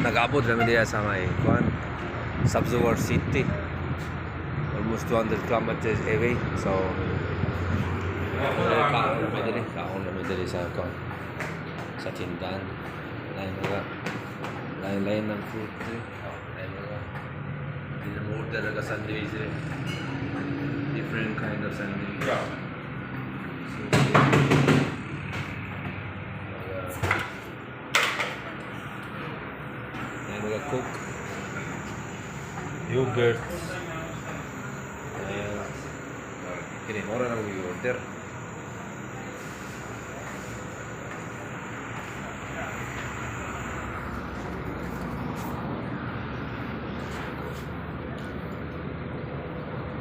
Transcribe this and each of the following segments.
Nag-abot kami diya sa may kuan, Sabzawar City. Almost 200 kilometers away. So, kaon na diri, kaon na diri sa kuan, sa tindahan. Lain mga lain-lain ng food diri. Oh, lain mga hindi mo order nga sandwich diri. Different kind of sandwich. So, mga mga Coke, yogurt. Ayan. Kini mora na order.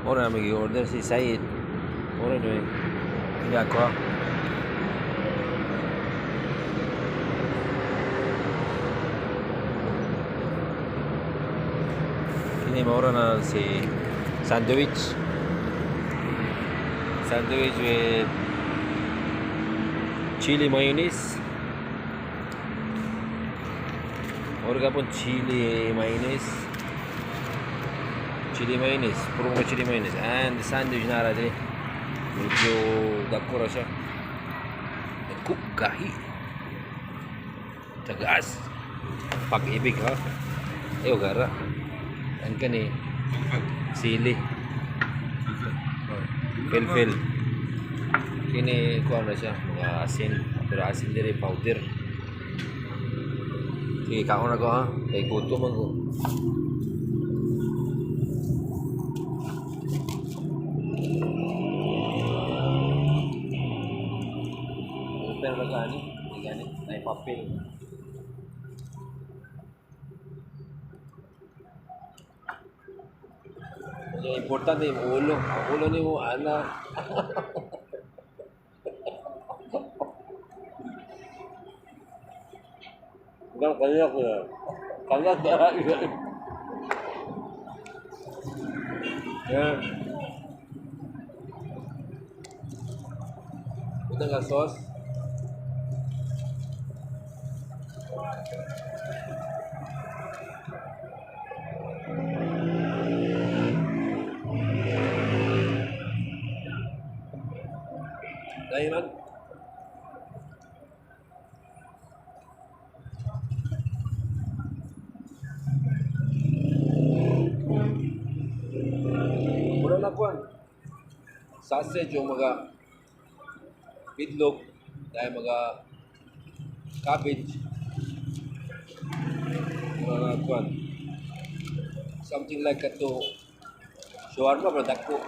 Mora na mag-order si Said. Mora na eh. Hindi ako ah. Kini mora na si sandwich. Sandwich with chili mayonnaise. Mora ka pong chili mayonnaise. Chili mayonnaise. Puro mga chili mayonnaise. And the sandwich na diri. Medyo dako ra siya. Dako gahi. Tagas. Pag-ibig ha. Ayo gara. Ang kani sili. Filfil. Kini kuan na siya, mga asin. Pero asin diri powder. Sige, kaon na ko ha. Kay gutom man ko. Pero na gani, di gani, na papel. Yung importante yung ulo. Ang ulo ni mo, ana. Bukan kanya ko. Kanya ka. Yeah. Udah nggak sauce? Dahil man. Wala na kuan. Sausage yung mga itlog, dahil mga cabbage, mga kuan. Something like ato shawarma pero dako.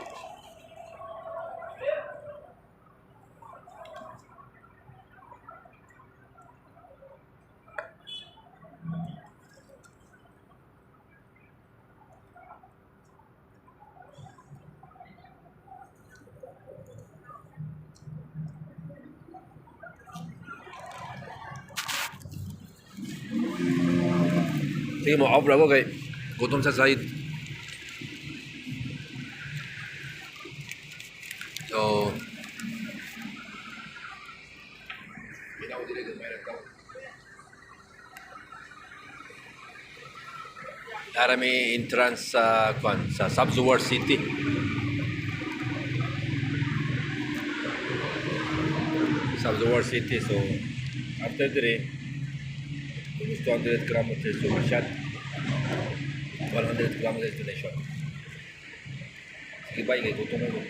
Sige, mo off ko kay gutom sa side. So, Pinaw dili kung mayroon ka. Ara may entrance sa kwan sa Sabzawar City. Sabzawar City. So after dire, almost 200 kilometers to Mashhad. 100 kilometers to Nation. Sige bye, kay gutom ko.